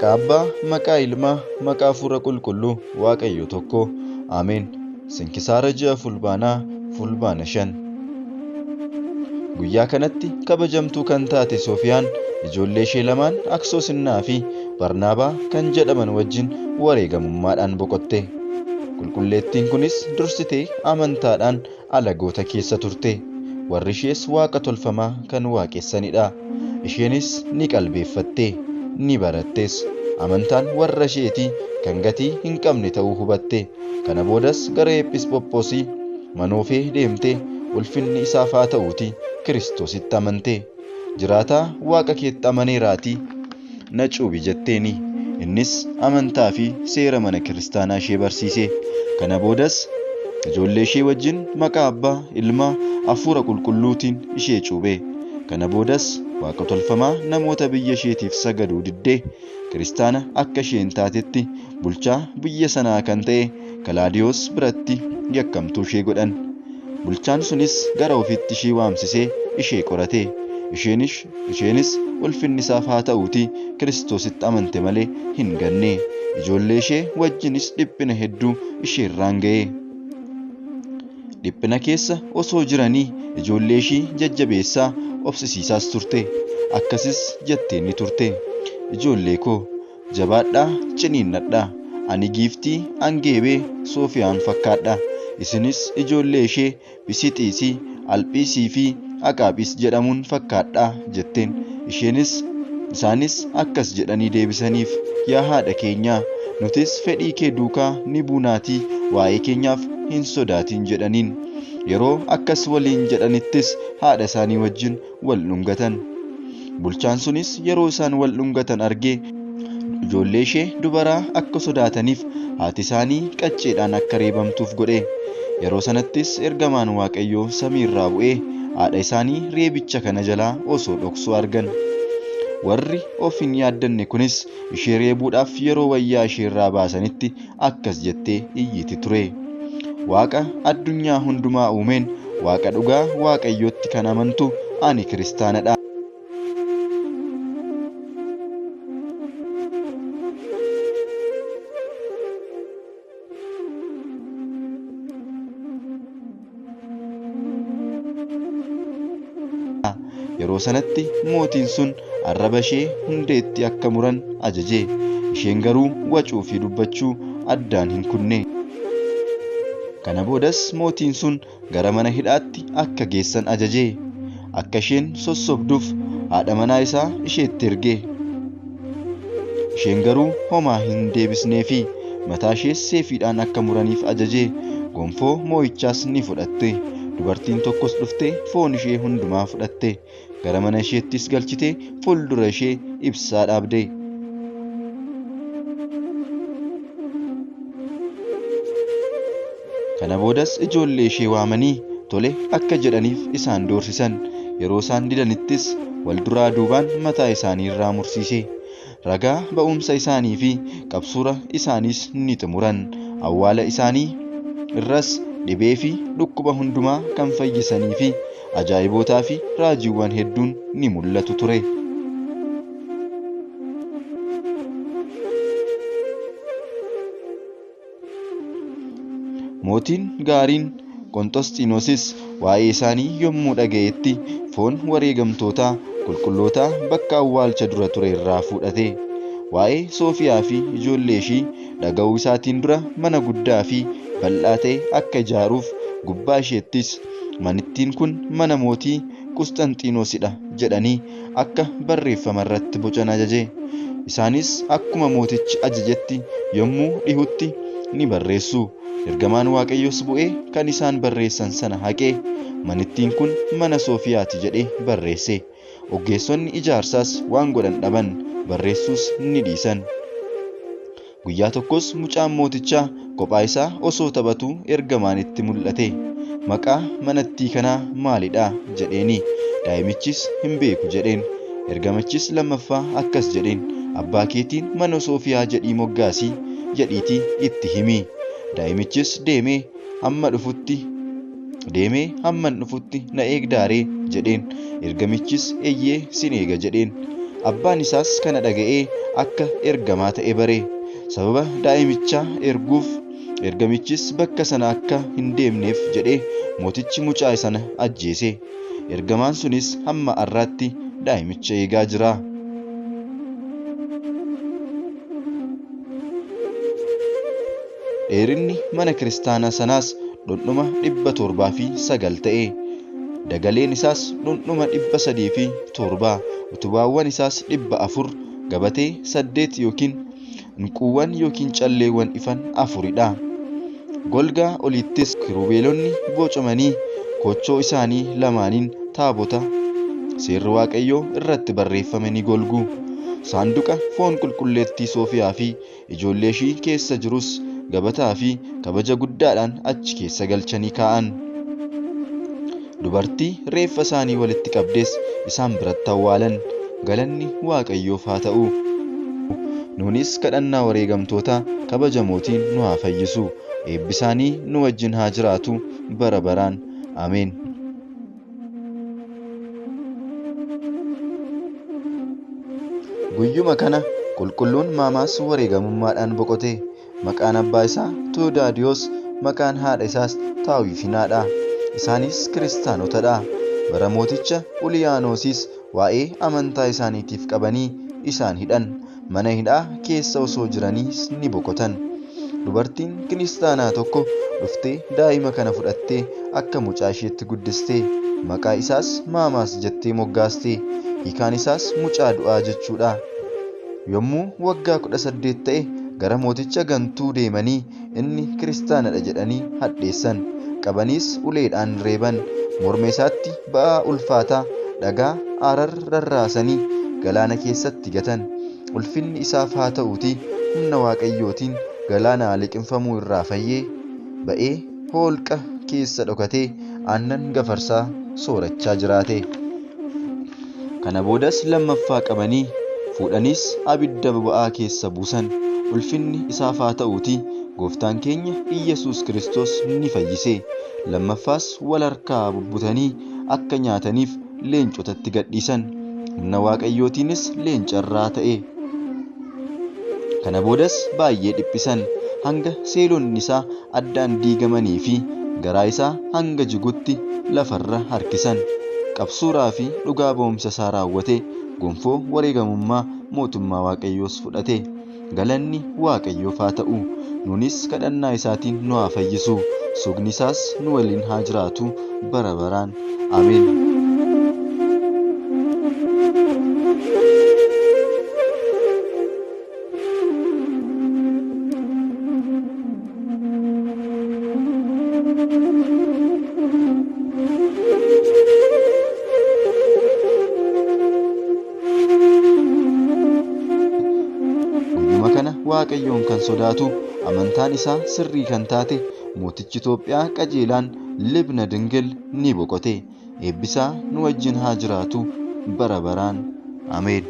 Maqaa Abbaa, maqaa Ilmaa, maqaa Hafuura Qulqulluu, Waaqayyo tokko. Ameen. Sinkisaara ji'a Fulbaanaa, Fulbaana 5. Guyyaa kanatti kabajamtuu kan taate Soofiyaan ijoollee ishee lamaan Aksoosinnaa fi Barnaabaa kan jedhaman wajjin wareegamummaadhaan boqotte. Qulqulleettiin kunis dursitee amantaadhaan alagoota keessa turte. Warri ishees waaqa tolfamaa kan waaqessanidha. Isheenis ni qalbeeffatte, ni barattes. Amantaan warra isheetii kan gatii hin qabne ta'uu hubatte. Kana boodas gara Ephis-Phoophoosii Manoofee deemtee ulfinni isaaf haa ta'uutii Kiristoositti amante. Jiraataa Waaqa keetti amaneeraatii na cuubi jetteeni. Innis amantaa fi seera mana kiristaanaa ishee barsiise. Kana boodas ijoollee ishee wajjin maqaa Abbaa, Ilmaa, Hafuura Qulqulluutiin ishee cuube. Kana boodas waaqa tolfamaa namoota biyya isheetiif sagaduu diddee kiristaana akka isheen taatetti bulchaa biyya sanaa kan ta'e Kalaadiyoos biratti yakkamtuu ishee godhan. Bulchaan sunis gara ofiitti ishee waamsisee ishee qorate. Isheenis ulfinni isaaf haa ta'uutii Kiristoositti amante malee hin ganne. Ijoollee ishee wajjinis dhiphina hedduu isheerraan ga'e. Dhiphina keessa osoo jiranii ijoollee ishii jajjabeessaa obsisiisaas turte. Akkasis jettee ni turte. Ijoollee koo jabaadhaa ciniinnadhaa. Ani giiftii Angeebee Soofiyaan fakkaadha. Isinis ijoollee ishee Bisixiisii, Alphiisii fi Aqaaphiis jedhamuun fakkaadhaa jetteen. Isaanis akkas jedhanii deebisaniif. Yaa haadha keenyaa, nutis fedhii kee duukaa ni buunaatii waa'ee keenyaaf hin sodaatin jedhaniin. Yeroo akkas waliin jedhanittis haadha isaanii wajjin wal dhungatan. Bulchaan sunis yeroo isaan wal dhungatan argee ijoollee ishee dubaraa akka sodaataniif haati isaanii qacceedhaan akka reebamtuuf godhe. Yeroo sanattis ergamaan Waaqayyoo samiirraa bu'ee haadha isaanii reebicha kana jalaa osoo dhoksuu argan. Warri of hin yaaddanne kunis ishee reebuudhaaf yeroo wayyaa isheerraa baasanitti akkas jettee iyyiti ture. Waaqa addunyaa hundumaa uumeen Waaqa dhugaa Waaqayyootti kan amantu ani kiristaanadha. Yeroo sanatti mootiin sun arraba ishee hundeetti akka muran ajaje. Isheen garuu wacuu fi dubbachuu addaan hin kunne. Kana boodas mootiin sun gara mana hidhaatti akka geessan ajaje. Akka isheen sossobduuf haadha manaa isaa isheetti erge. Isheen garuu homaa hin deebisneefi mataa ishees seefiidhaan akka muraniif ajaje. Gonfoo moo'ichaas ni fudhatte. Dubartiin tokkos dhuftee foon ishee hundumaa fudhatte. Gara mana isheettis galchitee fuuldura ishee ibsaa dhaabde. Kana boodas ijoollee ishee waamanii tole akka jedhaniif isaan doorsisan. Yeroo isaan didanittis wal duraa duubaan mataa isaanii irraa mursiise. Ragaa ba'umsa isaanii fi qabsuura isaaniis ni xumuran. Awwaala isaanii irras dhibee fi dhukkuba hundumaa kan fayyisanii fi ajaa'ibootaa fi raajiiwwan hedduun ni mul'atu ture. Mootiin gaariin Qonxosxiinoosis waa'ee isaanii yommuu dhaga'etti foon wareegamtootaa qulqullootaa bakka awwaalcha dura ture irraa fudhate. Waa'ee Soofiyaa fi ijoollee ishii dhaga'uu isaatiin dura mana guddaa fi bal'aa ta'e akka ijaaruuf gubbaa isheettis manittiin kun mana mootii Qusxanxiinoosidha jedhanii akka barreeffama irratti bocan ajaje. Isaanis akkuma mootichi ajajetti yommuu dhihutti ni barreessu. Ergamaan Waaqayyoos bu'ee kan isaan barreessan sana haqee manittiin kun mana Soofiyaati jedhee barreesse. Ogeessonni ijaarsaas waan godhan dhaban barreessuus ni dhiisan. Guyyaa tokkos mucaan mootichaa kophaa isaa osoo taphatuu ergamaan itti mul'ate. Maqaa manattii kanaa maalidha jedheeni. Daa'imichis hin beeku jedheen. Ergamichis lammaffaa akkas jedheen. Abbaa keetiin mana Soofiyaa jedhii moggaasii jedhiitii itti himi. Daa'imichis deemee hamman dhufutti na eegdaaree jedheen. Ergamichis eeyyee sin eega jedheen. Abbaan isaas kana dhaga'ee akka ergamaa ta'e bare. Sababa daa'imichaa erguuf ergamichis bakka sana akka hin deemneef jedhee mootichi mucaa sana ajjeese. Ergamaan sunis hamma har'aatti daa'imicha eegaa jira. Dheerinni mana kiristaanaa sanaas dhundhuma 709 ta'e. Dagaleen isaas dhundhuma 307, utubaawwan isaas 400, gabatee 8 yookiin inquuwwan yookiin calleewwan ifan afuridha. Golgaa oliittis kirubeelonni bocamanii koochoo isaanii lamaaniin taabota seerri Waaqayyoo irratti barreeffame ni golgu. Saanduqa foon qulqulleettii Soofiyaa fi ijoollee ishii keessa jirus gabataa fi kabaja guddaadhaan achi keessa galchanii kaa'an. Dubartii reeffa isaanii walitti qabdes isaan biratti awwaalan. Galanni Waaqayyoof haa ta'u. Nuunis kadhannaa wareegamtoota kabajamootiin nu haa fayyisu. Eebbi isaanii nu wajjin haa jiraatu bara baraan. Ameen. Guyyuma kana qulqulluun Maamaas wareegamummaadhaan boqote. Maqaan abbaa isaa Toodaadiyoos, maqaan haadha isaas Taawifinaadha. Isaanis kiristaanotadha. Bara mooticha Uliyaanoosis waa'ee amantaa isaaniitiif qabanii isaan hidhan. Mana hidhaa keessa osoo jiraniis ni boqotan. Dubartiin kiristaanaa tokko dhuftee daa'ima kana fudhattee akka mucaa isheetti guddiste. Maqaa isaas Maamaas jettee moggaaste. Hiikaan isaas mucaa du'aa jechuudha. Yommuu waggaa 18 ta'e gara mooticha gantuu deemanii inni kiristaanadha jedhanii hadheessan. Qabaniis uleedhaan reeban. Morma isaatti ba'aa ulfaataa dhagaa arar rarraasanii galaana keessatti gatan. Ulfinni isaaf haa ta'uutii humna Waaqayyootiin galaana liqimfamuu irraa fayyee ba'ee holqa keessa dhokatee aannan gafarsaa soorachaa jiraate. Kana boodas lammaffaa qabanii fuudhaniis abidda boba'aa keessa buusan. Ulfinni isaaf haa ta'uutii gooftaan keenya Iyyasuus Kiristoos ni fayyise. Lammaffaas wal harkaa bubbutanii akka nyaataniif leencotatti gadhiisan. Humna Waaqayyootiinis leencarraa ta'e. Kana boodas baay'ee dhiphisan. Hanga seelonni isaa addaan diigamanii fi garaa isaa hanga jigutti lafarra harkisan. Qabsuuraa fi dhugaa ba'umsa isaa raawwate gonfoo wareegamummaa mootummaa Waaqayyoos fudhate. Galanni Waaqayyoof haa ta'u. Nuunis kadhannaa isaatiin nu haa fayyisu. Sugni isaas nu waliin haa jiraatu bara baraan. Ameen. Guyyuma kana Waaqayyoon kan sodaatu amantaan isaa sirrii kan taate mootichi Itoophiyaa qajeelaan Libna Dingil ni boqote. Eebbisaa nu wajjin haa jiraatu bara baraan. Ameen.